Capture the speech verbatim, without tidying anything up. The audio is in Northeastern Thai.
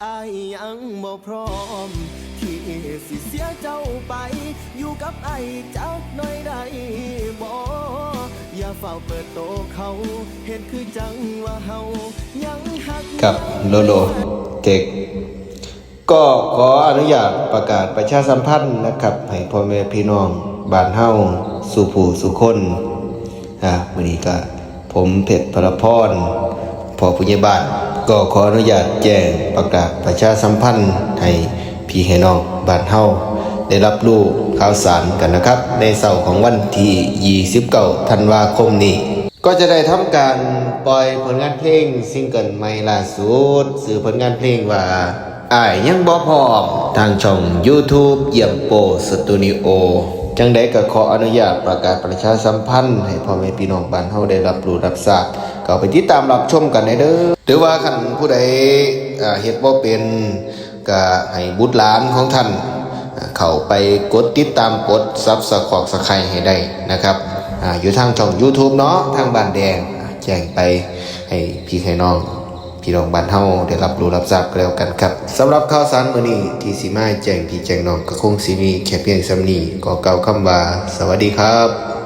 อ้ายยังบ่พร้อม ที่สิเสียเจ้าไป อยู่กับอ้ายจักหน่อยได้บ่ อย่าเฝ้าเปิดโตเขา เฮ็ดคือจังว่าเฮายังฮัก ครับ โลโล เทค ก็ขออนุญาตประกาศประชาสัมพันธ์นะครับ ให้พ่อแม่พี่น้องบ้านเฮาสู่ผู้สู่คน อ่ามื้อนี้ก็ผมเพชรพลพร พ่อผู้ใหญ่บ้าน ก็ขออนุญาตแจ้งประกาศประชาสัมพันธ์ให้พี่ให้น้องบ้านเฮาได้รับรู้ข่าวสารกันนะครับ ในเช้าของวันที่ยี่สิบเก้าธันวาคมนี้ ก็จะได้ทำการปล่อยผลงานเพลงซิงเกิลใหม่ล่าสุด ชื่อผลงานเพลงว่า อ้ายยังบ่พร้อม ทางช่อง YouTube เยี่ยมโปสตูดิโอ จังใดก็ขออนุญาตประกาศประชาสัมพันธ์ให้พ่อแม่พี่น้องบ้านเฮาได้รับรู้รับทราบ ก็ไปติดตามรับชมกันได้เด้อ หรือว่าคันผู้ใด อ่า เฮ็ดบ่เป็น ก็ให้บุตรหลานของท่าน อ่า เข้าไปกดติดตาม กด Subscribe ให้ได้นะครับ อ่า อยู่ทางช่อง YouTube เนาะ ทางบ้านแดง อ่า แจ้งไปให้พี่ให้น้อง พี่น้องบ้านเฮาได้รับรู้รับทราบกันแล้วกันครับ สำหรับข่าวสารมื้อนี้ที่สิมาแจ้งพี่แจ้งน้องก็คงสิมีแค่เพียงส่ำนี้ ก็กล่าวคำว่า สวัสดีครับ